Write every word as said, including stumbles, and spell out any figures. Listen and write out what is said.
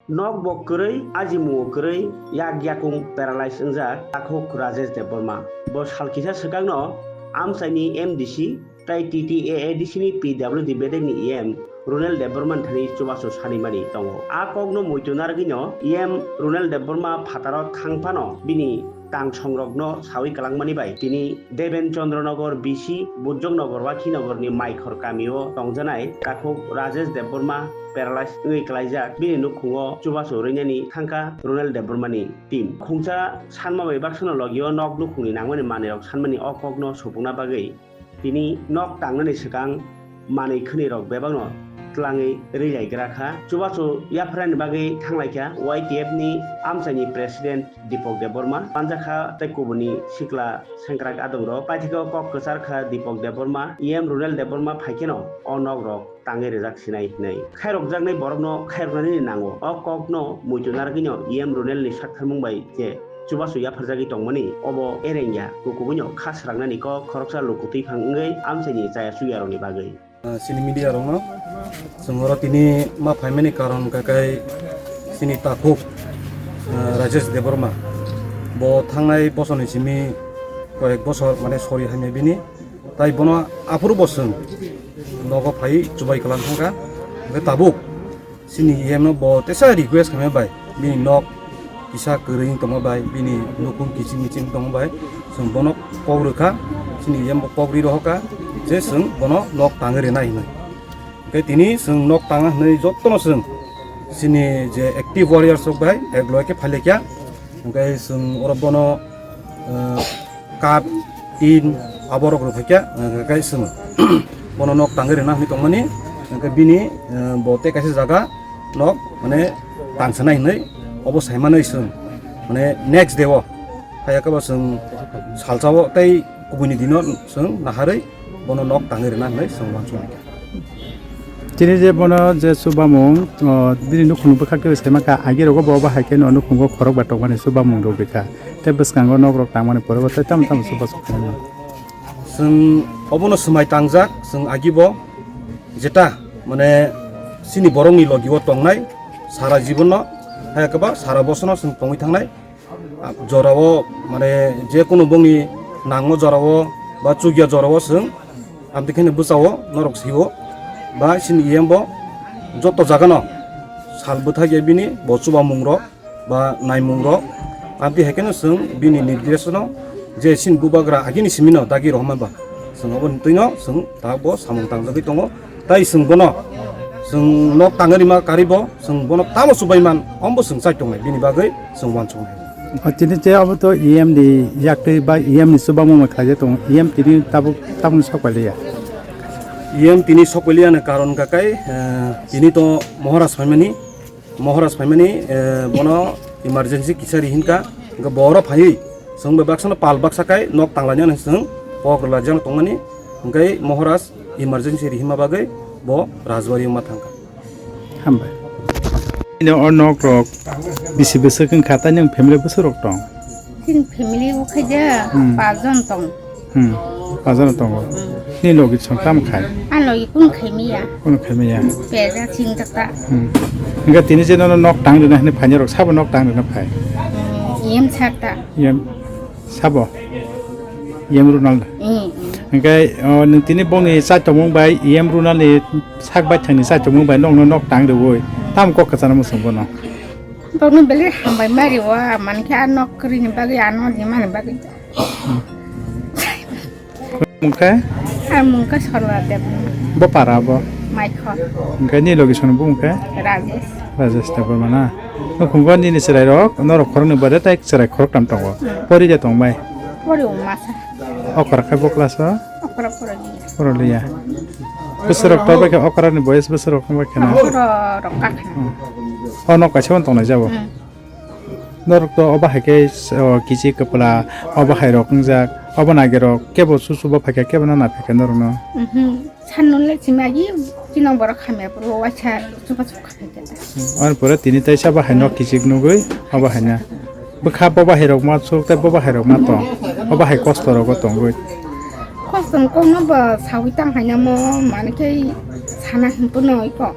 Nok bo kwrwi, ajimungo kwrwi, yak yakung paralyze wngjak takhuk Rajesh Debbarma. Bo sal kisa swkangno amchaini M D C tai T T A A D C ni P W D bedekni E M Runel Debbarma ni thani chubachu sanimani tongo. A kokno muitu narwgwino E M Runel Debbarma phataro thang phano bini tangsongrokno sawi kwlangmani bai tini Deben Chandra Nagar B C Bujjok Nagar Wakhi Nagar ni Maikhor kamio tongjanai takhuk Rajesh Debbarma paralyze wngwi klaijak, bini nukhungo chubachu rwinani thangkha Runel Debbarma ni team. Khungsa sanma bai baksano logio nok nukhungni nangmani manwirok sanmani o kokno supukna bagwi tini nok tangnani swkang manwi khwnwi rok bebakno twlangwi rwilaigra kha. Chubachu yapharnani bagwi thanglaikha Y T F ni amchaini president Deepak Debbarma, manjakha tei kubuni sikla sengkrak adongrok. Paithakgo kok kwchar kha Deepak Debbarma, E M Runel Debbarma phaikheno o nokrok tangwi rwjak sinai hinwi. Khairokjaknai borokno khairoknani nango. O kokno muitu narwgwino E M Runelni saktharmung bai je chubachu yapharjagwi tongmani, obo erengya, kukubuino kha swrangnani kok khoroksa luku twiphang wngwi amchaini chaya chuyarokni bagwi. Ah, chini media rokno chwng oro tini ma phaimani karon hwnkha khe chini takhuk, ah, Rajesh Debbarma, bo thangnai bosorni simi koyek bosor mane sori hamya bini, tai bono aphuru bo chwng nogo phai chubai kwlang thangkha, hwnkhe tabuk chini E M no bo teisa request khaima bai, bini nok kisa kwrwi wng tongma bai, bini nukhung kiching miching tongma bai, chwng bono kok rwkha, chini E M bo kok ri rohorkha je chwng bono nok tangwi rwnai hinwi. Hwnkhe tini chwng nok tanga hinwi jotono chwng chini je active warriors rok bai ek loi khe phailaikha, hwnkhe chwng oro bono, eh, kath, tin, aborok rwphaikha, eh, hwnkhe chwng bono nok tangwi rwna hinwi tongmani, hwnkhe bini, eh, bo tei kaisa jaga nok, mane, tangsanai hinwi obo saimanwi chwng, mane, next day o, haiya khe bo chwng salsa o tei kubuni dino chwng naharwi bono nok tangwi rwna hinwi chwng uansukha. Chini je bono je chubamung, o, bini nukhung bwkhak tei saimanka, agi rogo bo bahai khe no nukhungo khorok ba tongmani chubamung rwgwi kha. Tei bwskango nok rok tangmani pore bo tei tamo tamo chubachu khainai. Chwng obono swmai tangjak, chwng agi bo jeta, mane, chini borokni logi o tongnai sara jibono, hai khe ba sara bosono chwng tongwi thangnai. Jorao, mane, je kunu bongni nango jorao ba chukya jorao chwng amtwi kheno bwsao norok sio ba chini E M bo joto jagano sal bwthakya bini bo chubamung rok ba naimung rok, amtwi hai kheno chwng bini nirdesono je chini bubagra agini simino dagi rohorma ba chwng aboni twino chwng ta bo samung tangjagwi tongo. Tai chwng bono, chwng nok tangwi rima karibo, chwng bono tamo chubai man, ombo chwng chai tongnai, bini bagwi chwng uansuknai. O, tini je abo to E M ni yaktwi ba E M ni chubamung bai khlaijak tongo, E M tini tabuk, tabukni sok pailiya. E M tini sok pailiya ni karon hwnkha khe, eh, tini to Maharaj phaimani, Maharaj phaimani, eh, bono emergency kisa ri hinkha, hwnkhe bo oro phaiwi chwng bai baksa no pal baksa khai nok tanglainani chwng kok rwlaijakno tongmani, hwnkhe Maharaj emergency ri hima bagwi bo Rajbari wngma thangkha. Hambai. Ini o nok rok bisi bwswk wngkha, tei nwng family bwswk rok tong? Chini family o khe je Hmm. Pachjon tong. Hmm. Pachjon tongo. Hmm. Ni logi song tam khai? Ang logi kun khai miya. Kun khai miya. Peja sing jata. Hmm. Hingga tini je nono nok tang rina hini phanya rok sabo nok tang rina phai? Hmm. Yem sakta. Yem. Sabo? E M Runal. Mm, mm. Hingke, o, nwng tini bongni chaitomung bai, E M Runal ni sak baithang ni chaitomung bai nokno nok tang rwui. Tam kok kwchana muchung bono. Bokno belai hambai mari o, mankhe a nok kwrwini bagwi, a nok ni mani bagwi. Mungkhe? Ang mungkha Sorla Deb. Bo para bo? Maikho. Hingke ni logi sono bo mungkhe? Rajesh. Rajesh Debbarma na. Nukhungo nini chwrairok, norok khoroknwi bade tai chwrai khoroktham tongo. Hmm. Pori de tongbai? Pori o masa. Okra khai bo class o? Okra pori liya. Pori liya. Bwswrok to bai khe okra ni boyes bwswrok wng bai kheno. Okra rok ka kheno. Hmm. O nok kaisa wan tongnai jabo. Hmm. Norok to obo hai khe, o, kichi kwpla, obo hai rok wngjak, obo nai rok kebo susu bo phaikha, kebo no naphikha norok no. Mhm. Sanno le chimagi, chinong borok hamya puro waisa chupa chupa khaikha. Ani pore tini taisa bahai no kichik nugui, o bahai na. Bwkha bo bahai rok ma chuk tei bo bahai rok ma tong. O bahai kosto rogo tongwi. Kosto no kokno bo sawi tang haina mo, mane khe sana hinpo noi ko.